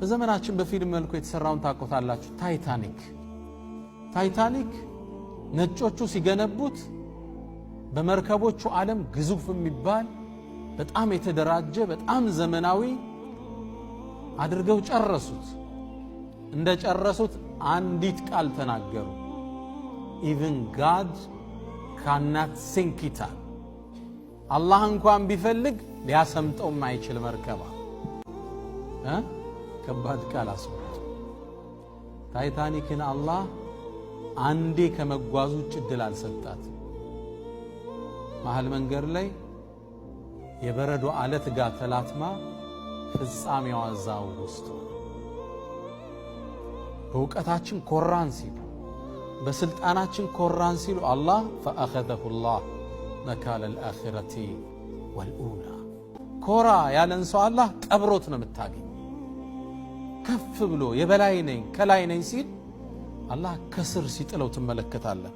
በዘመናችን በፊልም መልኩ የተሰራውን ታውቁታላችሁ። ታይታኒክ። ታይታኒክ ነጮቹ ሲገነቡት በመርከቦቹ ዓለም ግዙፍ የሚባል፣ በጣም የተደራጀ፣ በጣም ዘመናዊ አድርገው ጨረሱት። እንደ ጨረሱት አንዲት ቃል ተናገሩ። “ኢቭን ጋድ ካናት ሲንክ ኢት”። አላህ እንኳን ቢፈልግ ሊያሰምጠው የማይችል መርከባ። ከባድ ቃል አስወጡ። ታይታኒክን አላህ አንዴ ከመጓዙ ውጭ እድል አልሰጣት። መሀል መንገድ ላይ የበረዶ አለት ጋር ተላትማ ፍጻሜዋ እዛው ውስጥ። በእውቀታችን ኮራን ሲሉ፣ በስልጣናችን ኮራን ሲሉ አላህ فأخذه الله نكال الآخرة والأولى። ኮራ ያለን ሰው አላህ ቀብሮት ነው የምታገኝ። ከፍ ብሎ የበላይ ነኝ፣ ከላይ ነኝ ሲል አላህ ከስር ሲጥለው ትመለከታለህ።